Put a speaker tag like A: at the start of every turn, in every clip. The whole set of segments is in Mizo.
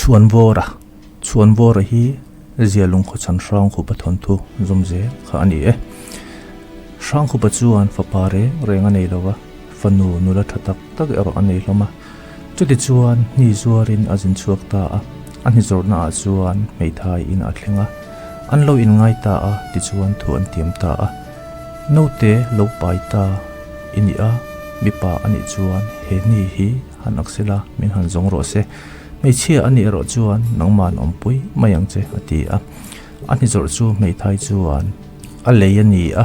A: Chhuanvawra, Chhuanvawra hi Zialung khawchhan Hrangkhupa thawnthu zawm zel kha a ni e. Hrangkhupa chuan fapa reng reng a nei lo va, fanu nula tha tak tak erawh a nei hlawm a. Chutichuan hni zuarin a zin chhuak ta a, a hni zawrhna ah chuan hmeithai in a thleng a, an lo inngai ta a, tichuan thu an tiam ta a. Naute lo pai ta i nih a, mipa a nih chuan he hni hi han ak sela min han zawng rawh se, hmeichhia a nih erawh chuan nangmah an awmpui mai ang che a ti a. A hni zawrh chu hmeithai chuan a lei a ni a.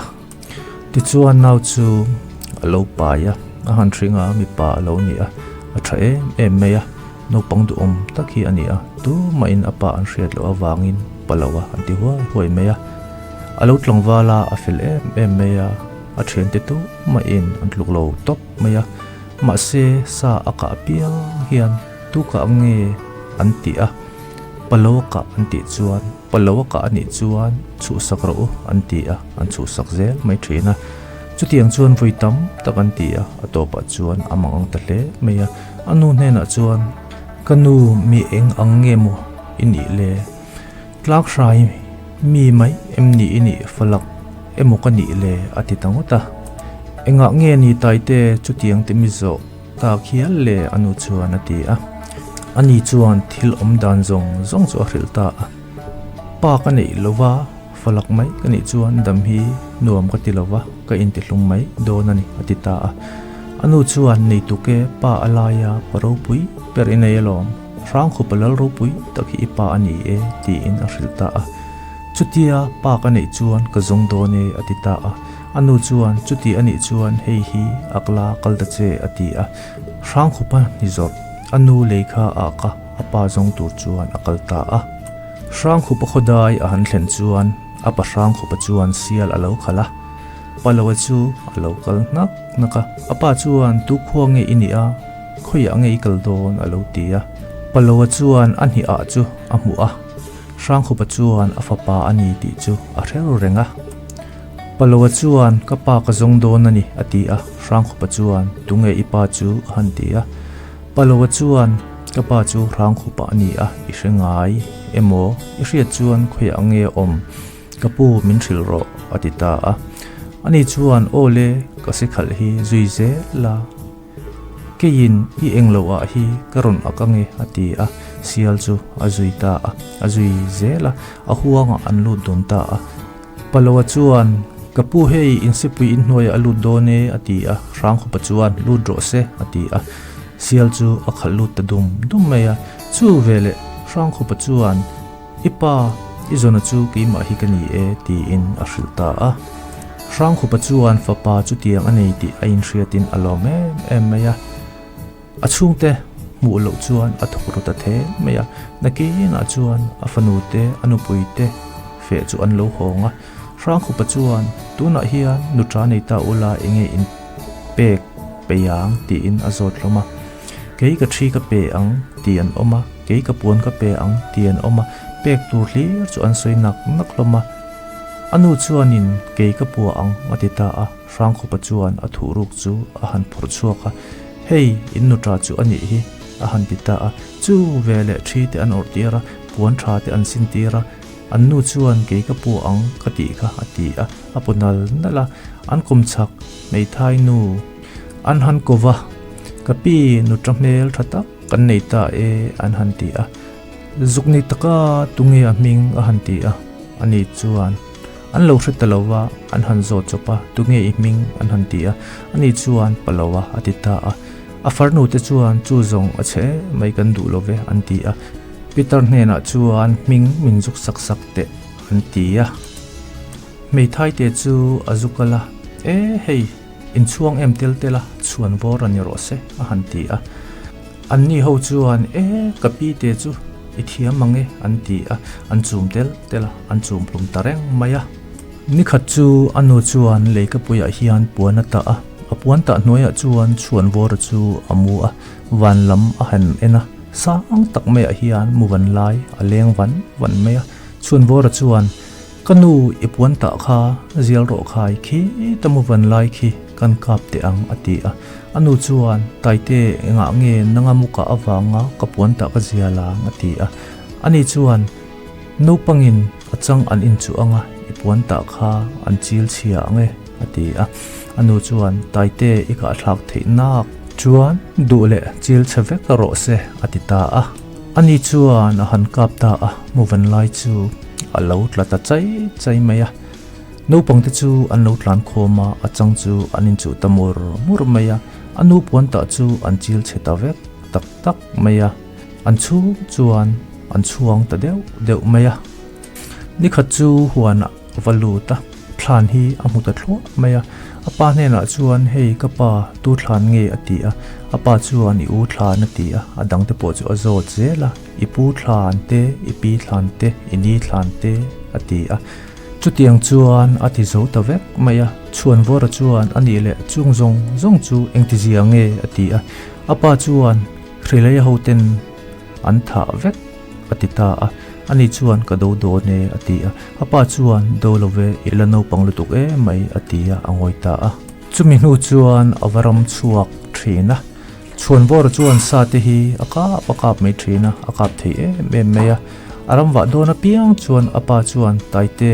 A: Tichuan nau chu a lo pai a, a han hring a, mipa a lo ni a, a tha em em mai a, naupang duhawm tak hi a ni a, tumahin a pa an hriat loh avangin pa lo a an ti huai huai mai a, a lo tlangval a, a fel em em mai a, a thiante tumahin an tluk lo tawp mai a, mahse sa a kah piang hian tu kah nge an ti a. Palo kah an tih chuan, Palo kah a nih chuan chhuhsak rawh u an ti a, an chhuhsak zel mai thin a. Chutiang chuan vawi tam tak an ti a, a tawpah chuan a mang ang ta hle mai a. A nu hnenah chuan, Ka nu mi eng ang nge maw i nih le? Tlak hrai mi mai em ni i nih falak emaw ka nih le? a ti ta ngawt a. Engah nge ni Taite chutiang te mi zawh? Tak hial le a nu chuan a ti a. Ani chuan thil awm dan zawng zawng chu a hrilh ta a. Pa ka neih lo va, falak mai ka nih chuan dam hi nuam ka ti lo va, ka intihlum mai dawn a ni a ti ta a. A nu chuan neituke pa a laia pa ropui ber i nei alawm, Hrangkhupa lal ropui tak hi i pa a ni e tiin a hrilh ta a. Chutia pa ka neih chuan ka zawng dawn e a ti ta a. A nu chuan, Chuti a nih chuan hei hi a kla kal ta che, a ti a. Hrangkhupa ni zawrh, a nu lei kha a ak a, a pa zawng tur chuan a kal ta a. Hrangkhupa khawdai a han thlen chuan a pa Hrangkhupa chuan sial a lo khalh a, Paloa chu a lo kal hnak hnak a. A pa chuan, Tu khua nge i nih a, khawiah nge i kal dawn? a lo ti a. Paloa chuan a hniah chu a hmuh a, Hrangkhupa chuan a fapa a ni tih chu a hre ru reng a. Paloa chuan, Ka pa ka zawng dawn a ni, a ti a. Hrangkhupa chuan, Tunge i pa chu? a han ti a. Paloa chuan, Ka pa chu Hrangkhupa a ni a, i hre ngai emaw? I hriat chuan khawiah nge awm? Ka pu min hrilh rawh, a ti ta a. Ani chuan, Aw le, ka sikhalh hi zui zel a. Keiin i englo ah hi ka rawn ak ange a ti a, sial chu a zui ta a, a zui zel a, a huangah an lut dun ta a. Paloa chuan, Ka pu hei insipui inhnuaiah a lut dawn e a ti a, Hrangkhupa chuan, Lut rawh se a ti a, sial chu a khalh lut ta dum dum mai a. Chu veleh Hrangkhupa chuan, I pa, i zawna chu keimah hi ka ni e, tiin a hrilh ta a. Hrangkhupa chuan fapa chutiang a nei tih a inhriatin a lawm em em mai a. A chhungte hmuh loh chuan a thawk ru ta the mai a. Nakinah chuan a fanute, a nupuite feh chu an lo hawng a. Hrangkhupa chuan, Tunah hian nuṭa nei ta ula enge in pek peih ang? tiin a zawt hlawm a. Kei ka ṭhi ka pe ang tih an awm a, kei ka puan ka pe ang tih an awm a, pek tur hlir chu an sawi nak nak hlawm a. A nu chuanin kei ka pua ang a ti ta a, Hrangkhupa chuan a thuhruk chu a han phawrh chhuak a, Hei, in nuṭa chu a nih hi a han ti ta a. Chu veleh ṭhi te an awrh tir a, puan ṭha te an sin tir a, an nu chuan kei ka pua ang ka tih kha a ti a, a paw nal nal a, an kawmchhak hmeithai nu An han ko va, Ka pi, nuṭa hmel ṭha tak kan nei ta e, an han ti a. Zuk ni taka tunge a hming a han ti a. Ani chuan, An lo hre ta lo va, an han zawt chawp a, Tunge i hming? an han ti a. Ani chuan, Pa lo a, a ti ta a. A farnute chuan, Chu zawng a chhe mai kan duh lo ve, an ti a. Peter hnenah chuan, Hming min zuk sak sak teh, an ti a. Hmeithaite chu a zu kal a, E hei! Inchhuang em tel tel a, chhuan vawr a ni rawh se, a han ti a. Anni ho chuan, E, ka pi te chu i thiam ang e, an ti a, an chum tel tel a, an chum hlum ta reng mai a. Nikhat chu a nu chuan leikapuiah hian puan a tah a, a puan tah hnuaiah chuan chhuan vawra chu a mu a, van lam a han en a, sang tak maiah hian mu van lai a leng van van mai a. Chhuan vawra chuan, Ka nu i puan tah kha zial rawh khai khi ta mu van lai khi. Kan kap teh ang, a ti a. A nu chuan, Taite, engah nge nanga mu kah avanga ka puan tah ka zial ang? a ti a. Ani chuan, Naupangin a chang an inchuh ang a, i puan tah kha an chil chhia ang e, a ti a. A nu chuan, Taite, i kahthlak theih nak chuan duh leh chil chhe vek rawh se, a ti ta a. Ani chuan a han kap ta a, muvan lai chu a lo tla ta chai chai mai a. Naupangte chu an lo tlan khawm a, a chang chu an inchuh ta mur mur mai a, a nu puan tah chu an chil chhe ta vek tak tak mai a, an chhung chuan an chhuang ta deuh deuh mai a. Nikhat chu huanah a va lut a, thlan hi a hmu ta thluah mai a, a pa hnenah chuan hei ka pa tu thlan nge a ti a, a pa chuan i u thlan a ti a, a dangte pawh chu a zawt zel a, i pu thlan te, i pi thlan te, i ni thlan te a ti a. Chutiang chuan a ti zo ta vek mai a, Chhuanvawra chuan a nih leh chung zawng zawng chu engtizia nge a ti a, a pa chuan Hrileia hoten an thah vek a ti ta a, ani chuan ka do dawn e a ti a, a pa chuan do lo ve i la naupang lutuk em mai a ti a, a ngawi ta a. Chumi hnu chuan a va ram chhuak thin a, Chhuanvawra chuan sa te hi a kap a kap mai thin a, a kap thei em em mai a. A ram vah dawn apiang chuan a pa chuan Taite,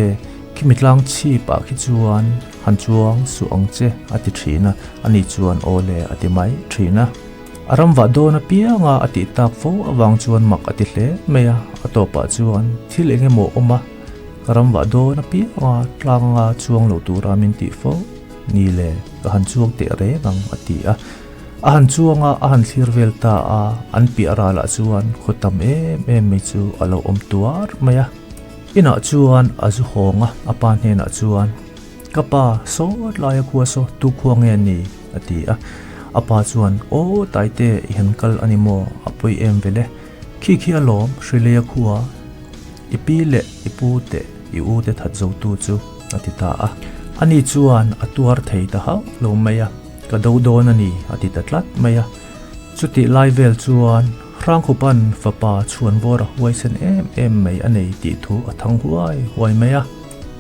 A: khimi tlang chhip ah khi chuan han chuang suh ang che a ti thin a, ani chuan aw le a ti mai thin a. A ram vah dawn apianga a tih tak fo avang chuan mak a ti hle mai a, a tawpah chuan thil eng emaw awm a, ka ram vah dawn apianga tlanga chuang lo tura min tih fo ni le, ka han chuang teh reng ang a ti a. A han chuang a, a han thlir vel ta a, an piah ralah chuan khaw tam em em mai chu a lo awm tuar mai a. Inah chuan a zu hawng a, a pa hnenah chuan, Ka pa, sawt laia khua saw tu khua nge ni? a ti a. A pa chuan, Aw, Taite, i han kal a ni maw? A pawi em vel e. Khi khi a lawm, Hrileia khua, i pi leh i pu te, i u te that zotu chu, a ti ta a. Ani chuan a tuar thei ta hauh lo mai a. Ka do dawn a ni, a ti ta tlat mai a. Chutih lai vel chuan Hrangkhupan fapa Chhuanvawra huaisen em em mai a nei tih thu a thang huai huai mai a.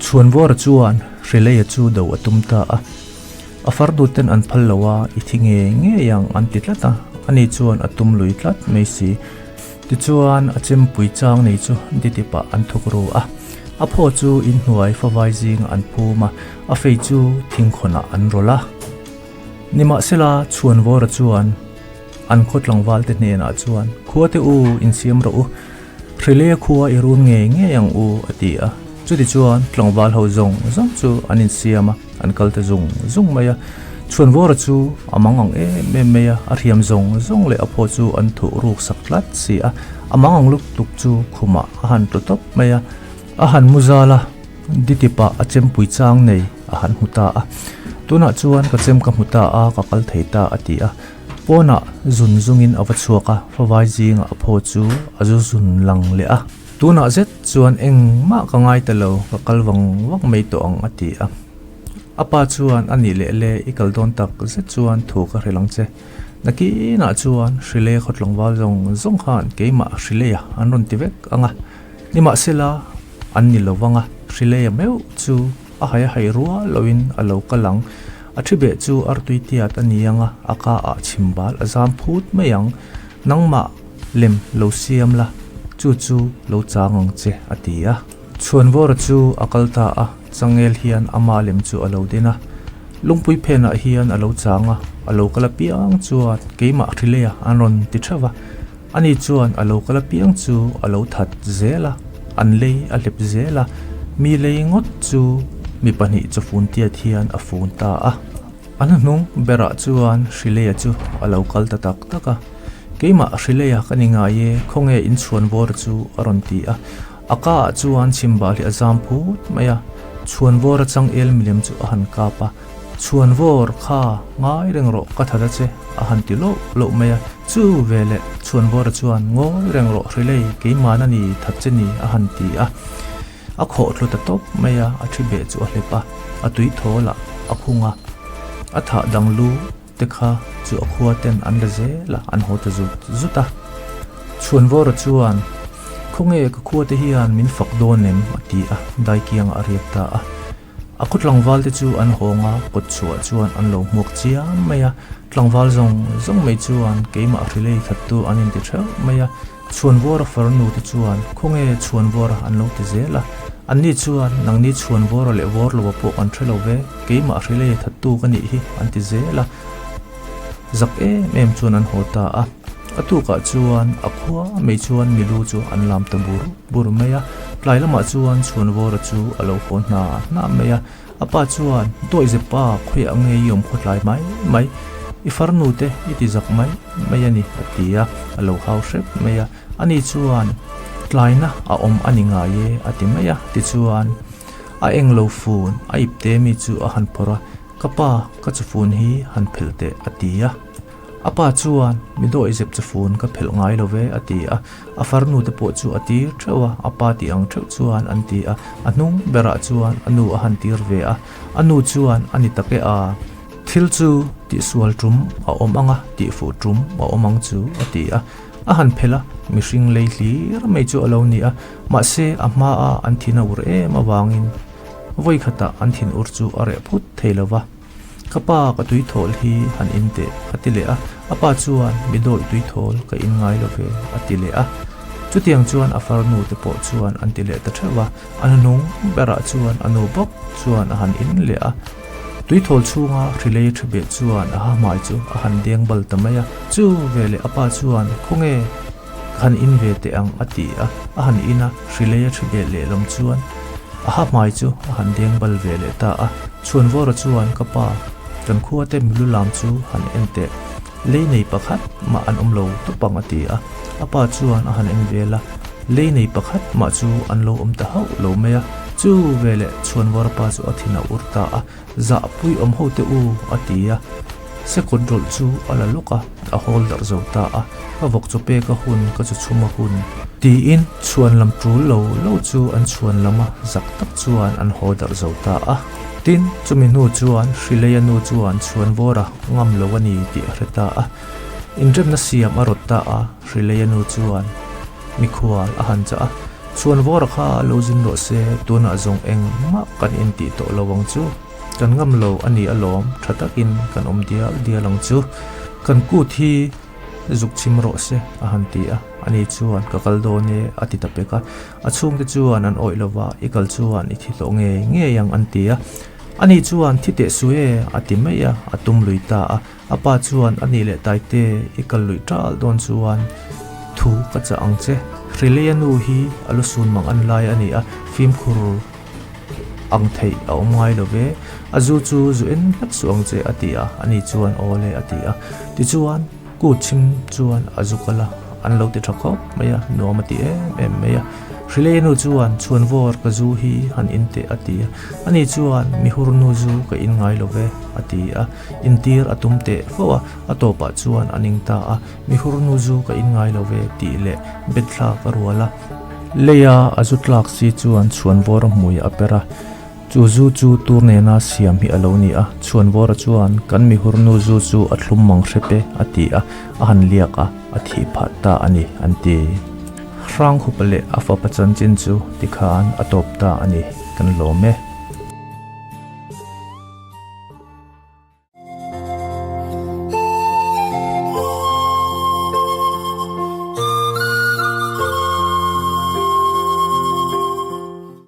A: Chhuanvawra chuan Hrileia chu do a tum ta a. A farduten an phal lo a, i thi ngei ngei ang an ti tlat a, ani chuan a tum lui tlat mai si. Tichuan a chempui chang nei chu ditipah an thuk ru a. A phaw chu inhnuai favai zingah an phum a, a fei chu thingkhawnah an rawlh a. Nimahsela, Chhuanvawra chuan an khaw tlangvalte hnenah chuan, Khuate u, insiam rawh u, Hrilea khua i run ngei ngei ang u, a ti a. Chutichuan tlangval ho zawng zawng chu an insiam a, an kal ta zung zung mai a. Chhuanvawra chu a mang ang em em mai a, a hriam zawng zawng leh a phaw chu an thuh ruk sak tlat si a. A mang ang lutuk chu khumah a han tlu tawp mai a, a han mu zal a, ditipah a chempui chang nei a han hmu ta a. Tunah chuan ka chem ka hmu ta a, ka kal thei ta a ti a. Pawnah zun zungin a va chhuak a, favai zingah a phaw chu a zu zun lang leh a. Tunah zet chuan engmah ka ngai ta lo, ka kal vang vang mai tawh ang a ti a. A pa chuan a nih leh le i kal dawn tak zet chuan thu ka hrilh ang che. Nakinah chuan Hrilei khaw tlangval zawng zawng khan keimah Hrileia an rawn ti vek ang a, nimahsela an ni lo vang a, Hrileia meuh chu a hai a hai rual loin a lo kal ang. A thi beh chu artui tiat a ni ang a, a ka ah chhimbal a zam phut mai ang. Nangmah lem lo siam la, chu chu lo chang ang che, a ti a. Chhuanvawra chu a kal ta a, changel hian ama lem chu a lo din a. Lungpui phenah hian a lo chang a, a lo kal apiang chuan keimah Hrileia an rawn ti theuh va. Ani chuan a lo kal apiang chu a lo that zel a, an lei a hlep zel a, mi lei ngawt chu mi pahnih chawfun tiat hian a fun ta a. A hnuhnung berah chuan Hrileia chu a lo kal ta tak tak a, Keimah Hrileia ka ni ngai e, khawnge inchhuan vawr chu a rawn ti a. A ka ah chuan chhimbal hi a zam phut mai a, chhuan vawr atang el milem chu a han kap a, Chhuan vawr kha ngai reng rawh ka that a che a han ti loh loh mai a, chu veleh chhuan vawra chuan ngawi reng rawh Hrilei keimahna ni that che ni a han ti a, a khawh thlu ta tawp mai a, a thi beh chu a hlep a, a tui thawl ah a khung a, a thah dang lu te kha chu a khua ten an la zel a, an haw ta zut zut a. Chhuanvawra chuan, Khawnge ka khua te hian min fak dawn em? a ti a, Daikiangah a riak ta a. A khaw tlangval te chu an hawng a, kawt chhuah chuan an lo hmuak chiam mai a. Tlangval zawng zawng mai chuan keimah hrilei thattu an inti theuh mai a. Chhuanvawra farnu te chuan khawnge Chhuanvawra an lo ti zel a. Anni chuan nangni Chhuanvawra leh Vawrloa pawh kan hre lo ve, keimah hrilei thattu ka nih hi an ti zel a. Zak em em chuan an haw ta a. A tukah chuan a khua mai chuan milu chu an lam ta bur bur mai a. Tlai lamah chuan Chhuanvawra chu a lo haw hna hna mai a. A pa chuan, Dawihzep pa, khawiah nge i awm khawtlai mai mai? I farnu te i ti zak mai mai a ni, a ti a, a lo hau hrep mai a. Ani chuan, Tlaina a awm a ni ngai e, a ti mai a. Tichuan, a englo fun a ipte mi chu a han phawrh a, Ka pa, ka chufun hi han phelh teh, a ti a. A pa chuan, Mi dawihzep chufun ka phelh ngai lo ve, a ti a. A farnu te pawh chu a tir theuh a, a pa tih ang theuh chuan an ti a. A hnung berah chuan a nu a han tir ve a. A nu chuan, A ni tak e a. Thil chu tihsual tum a awm ang a, tihfuh tum a awm ang chu, a ti a. A han phelh a, mihring lei hlir mai chu a lo ni a. Mahse, a hmaa an thin a ur em avangin Vawi khatah an thin ur chu a reh phut thei lo va. Ka pa ka tuithawl hi han in teh a ti leh a, a pa chuan mi dawih tuithawl ka in ngai lo ve a ti leh a. Chutiang chuan a farnu te pawh chuan an ti leh ta theuh a, a hnunung berah chuan a nu bawk chuan a han in leh a. Tuithawl chhunga hrilei tha beh chuan a ha hmai chu a han deng bal ta mai a, chu veleh a pa chuan khawnge Ka han in ve teh ang a ti a, a han in a, hrilei a ṭhi beh lehlam chuan a ha hmai chu a han deng bal ve leh ta a. Chhuanvawra chuan ka pa, kan khua te milu lam chu han en teh, lei nei pakhat mah an awm lo tawp ang a ti a. A pa chuan a han en vel a, lei nei pakhat mah chu an lo awm ta hauh lo mai a. Chu veleh Chhuanvawra pa chu a thin a ur ta a, Zahpui awm ho teh u a ti a. Sekawt rawlh chu a la lawk a, a hawl darh zo ta a, ka vawk chaw pek a hun, ka chu chhum a hun. Tiin chhuan lam tul lo lo chu an chhuan lam a, zak tak chuan an haw darh zo ta a. Tin, chumi hnu chuan Hrileia nu chuan chhuan vawr a ngam lo a ni tih a hre ta a. Inremna siam a rawt ta a, Hrileia nu chuan mikhual a han chah a, Chhuan vawr a kha lo zin rawh se, tunah zawng engmah kan intih tawh lo ang chu. Kan ngam lo a ni alawm, tha takin kan awm dial dial ang chu. Kan kut hi zuk chhim rawh se a han ti a, ani chuan ka kal dawn e a ti ta pek a. A chhungte chuan an awih lo va, i kal chuan i thi hlawh ngei ngei ang an ti a. Ani chuan thi teh su e a ti mai a, a tum lui ta a. A pa chuan a nih leh Taite i kal luih tal dawn chuan thu ka chah ang che. Hrileia nu hi a lu sun mang an lai a ni a, fimkhur. Ang theih a awm ngai lo ve, a zu chu zu en hlek suh ang che a ti a, ani chuan aw le a ti a. Tichuan kut chhim chuan a zu kal a, an lo ti tha khawp mai a, nuam a ti em em mai a. Hrilei nu chuan chhuanvawr ka zu hi han in teh a ti a, ani chuan mihur nu zu ka in ngai lo ve a ti a, intir a tum teh fo a, a tawpah chuan a ning ta a, mihur nu zu ka in ngai lo ve tih leh bet thlak a rual a. Leia a zu tlak si chuan Chhuanvawra hmui a per a, chu zu chu tur nena siam hi a lo ni a. Chhuanvawra chuan, Kan mihurnu zu chu a thlum mang hrep e, a ti a, a han liak a, a thih phah ta a ni, an ti. Hrangkhupa leh a fapa chanchin chu tikhan a tawp ta a ni, kan lawm e.